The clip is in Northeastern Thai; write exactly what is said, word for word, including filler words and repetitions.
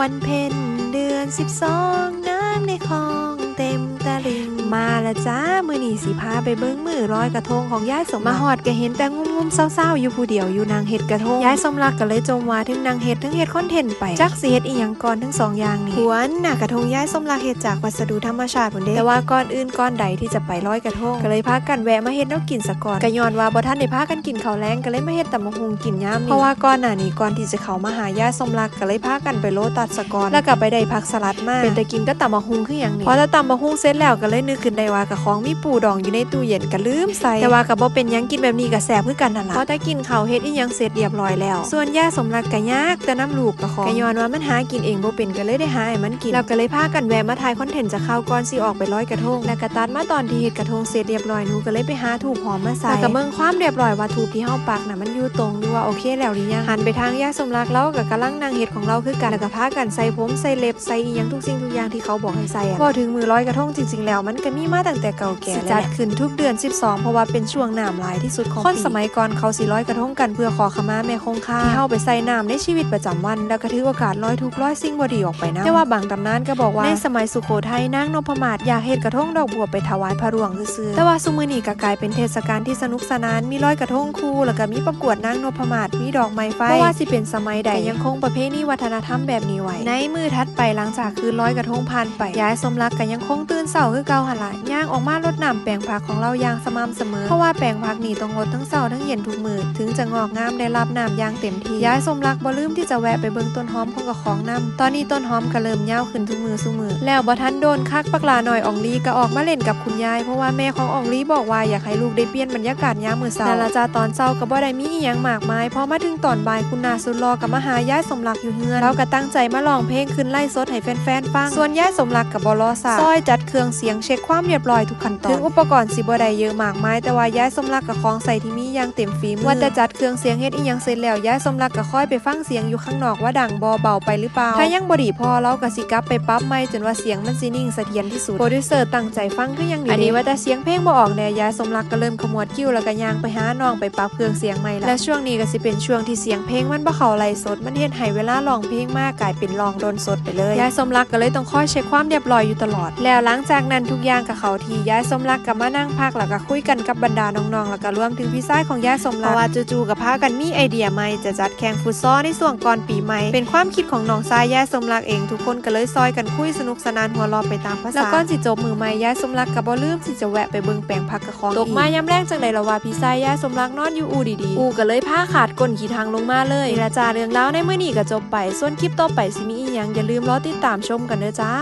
วันเพ็ญเดือนสิบสอง น้ำในคลองเต็มตลิ่ง มาละจ้า มื้อนี้สิพาไปเบิ่งมื้อลอยกระทงของยายสมรัก มาฮอดก็เห็นแต่งุ่มๆเซาๆอยู่ผู้เดียวอยู่นั่งเฮ็ดกระทง ยายสมรักก็เลยจมว่าเทิงนั่งเฮ็ดเทิงเฮ็ดคอนเทนต์ไป จักสิเฮ็ดอิหยังก่อนทั้งสองอย่างนี้ หวนน่ะ กระทงยายสมรักเฮ็ดจากวัสดุธรรมชาติพุ้นเด้ แต่ว่าก่อนอื่นก่อนใดที่จะไปลอยกระทง ก็เลยพากันแวะมาเฮ็ดแนวกินซะก่อน ก็ย้อนว่าบ่ทันได้พากันกินข้าวแลง ก็เลยมาเฮ็ดตำบักหุ่งกินยามนี้ เพราะว่าก่อนหน้านี้ก่อนที่จะเข้ามาหายายสมรัก ก็เลยพากันไปโลตัสซะก่อน แล้วก็ไปได้ผักสลัดมา เป็นตากินก็ตำบักหุ่งคือหยังนี่ พอแต่ตำบักหุ่งเสร็จแล้วก็เลยนึกขึ้นได้ว่าก็ของมีปูดองอยู่ในตู้เย็นก็ลืมใส่ แต่ว่าก็บ่เป็นหยัง กินแบบนี้ก็แซ่บคือกันนั่นล่ะ พอแต่กินข้าวเฮ็ดอิหยังเสร็จเรียบร้อยแล้ว ส่วนยายสมรักก็ยากแต่นำลูกก็ของ ก็ย้อนว่ามันหากินเองบ่เป็น ก็เลยได้หาให้มันกิน แล้วก็เลยพากันแวะมาถ่ายคอนเทนต์จากข่าวก่อนสิออกไปลอยกระทง แล้วก็ตัดมาตอนที่เฮ็ดกระทงเสร็จเรียบร้อย หนูก็เลยไปหาธูปหอมมาใส่ แล้วก็เบิ่งความเรียบร้อยว่าธูปที่เฮาปักน่ะมันอยู่ตรงหรือว่าโอเคแล้วหรือยัง หันไปทางยายสมรัก ลาวก็กำลังนั่งเฮ็ดของลาวคือกัน แล้วก็พากันใส่ผมใส่เล็บใส่อิหยังทุกสิ่งทุกอย่างที่เขาบอกให้ใส่อะ พอถึงมื้อลอยกระทงจริงๆแล้ว มันก็มีมาตั้งแต่เก่าแก่ สิจัดขึ้นทุกเดือนสิบสอง เพราะว่าเป็นช่วงน้ำหลายที่สุดของปี คนสมัยก่อนเขาสิลอยกระทงกันเพื่อขอขมาแม่คงคา ที่เฮาไปใส่น้ำในชีวิตประจำวัน แล้วก็ถือโอกาสลอยทุกข์ลอยสิ่งบ่ดีออกไปนำ แต่ว่าบางตำนานก็บอกว่า ในสมัยสุโขทัยนางนพมาศอยากเฮ็ดกระทงดอกบัวไปถวายพระร่วงซื่อๆ แต่ว่าซุมื้อนี้ก็กลายเป็นเทศกาลที่สนุกสนาน มีลอยกระทงคู่ แล้วก็มีประกวดนางนพมาศ มีดอกไม้ไฟ บ่ว่าสิเป็นสมัยใด ก็ยังคงประเพณีวัฒนธรรมแบบนี้ไว้ ในมื้อถัดไปหลังจากคืนลอยกระทงผ่านไป ยายสมรักก็ยังคงตื่นเช้าคือเก่าหั่นล่ะ ย่างออกมารดน้ำแปลงผักของลาวอย่างสม่ำเสมอ เพราะว่าแปลงผักนี่ต้องรดทั้งเช้าทั้งเย็นทุกมื้อ ถึงจะงอกงามได้รับน้ำอย่างเต็มที่ ยายสมรักบ่ลืมที่จะแวะไปเบิ่งต้นหอมของเจ้าของนำ ตอนนี้ต้นหอมก็เริ่มยาวขึ้นทุกมื้อซุมื้อ แล้วบ่ทันโดนคักบักหล้าน้อยอองลีก็ออกมาเล่นกับคุณยาย เพราะว่าแม่ของอองลีบอกว่าอยากให้ลูกได้เปลี่ยนบรรยากาศยามมื้อเช้า นั่นล่ะจ้า ตอนเช้าก็บ่ได้มีอิหยังมากมาย พอมาถึงตอนบ่ายคุณน้าสุดหล่อก็มาหายายสมรักอยู่เฮือน ลาวก็ตั้งใจมาร้องเพลงขึ้นไลฟ์สดให้แฟนๆฟัง ส่วนยายสมรักก็บ่รอช้า ซอยจัดเครื่องเสียงเช็คความเรียบร้อยทุกขั้นตอน ถึงอุปกรณ์สิบ่ได้เยอะมากมาย แต่ว่ายายสมรักก็ของใส่ที่มีอย่างเต็มฝีมือ ว่าแต่จัดเครื่องเสียงเฮ็ดอิหยังเสร็จแล้ว ยายสมรักก็คอยไปฟังเสียงอยู่ข้างนอกว่าดังบ่ เบาไปหรือเปล่า ถ้ายังบ่ดีพอลาวก็สิกลับไปปรับใหม่จนว่าเสียงมันสินิ่งเสถียรที่สุด โปรดิวเซอร์ตั้งใจฟังคือหยังอยู่เด้ อันนี้ว่าแต่เสียงเพลงบ่ออกแน่ ยายสมรักก็เริ่มขมวดคิ้วแล้วก็ย่างไปหาน้องไปปรับเครื่องเสียงใหม่ละ และช่วงนี้ก็สิเป็นช่วงที่เสียงเพลงมันบ่เข้าไลฟ์สด มันเฮ็ดให้เวลาร้องเพลงมากลายเป็นร้องโดนสดไปเลย ยายสมรักก็เลยต้องคอยเช็คความเรียบร้อยอยู่ตลอด แล้วหลังจากนั้นทุกอย่างก็เข้าที่ ยายสมรักก็มานั่งพักแล้วก็คุยกันกับบรรดาน้องๆ แล้วก็รวมถึงพี่ชายของยายสมรัก เพราะว่าจู่ๆก็พากันมีไอเดียใหม่จะจัดแข่งฟุตซอลในช่วงก่อนปีใหม่ เป็นความคิดของน้องชายยายสมรักเอง ทุกคนก็เลยซอยกันคุยสนุกสนานหัวเราะไปตามภาษา แล้วก่อนสิจบมื้อใหม่ ยายสมรักก็บ่ลืมที่จะแวะไปเบิ่งแปลงผักเจ้าของอีก ตกมายามแลงจั่งใด๋ล่ะว่าพี่ชายยายสมรักนอนอยู่อู่ดีๆ อู่ก็เลยพาขาดก้นขี้ทังลงมาเลย นี่ล่ะจ้า เรื่องราวในมื้อนี้ก็จบไป ส่วนคลิปต่อไปสิมีอิหยัง อย่าลืมรอติดตามชมกันเด้อจ้า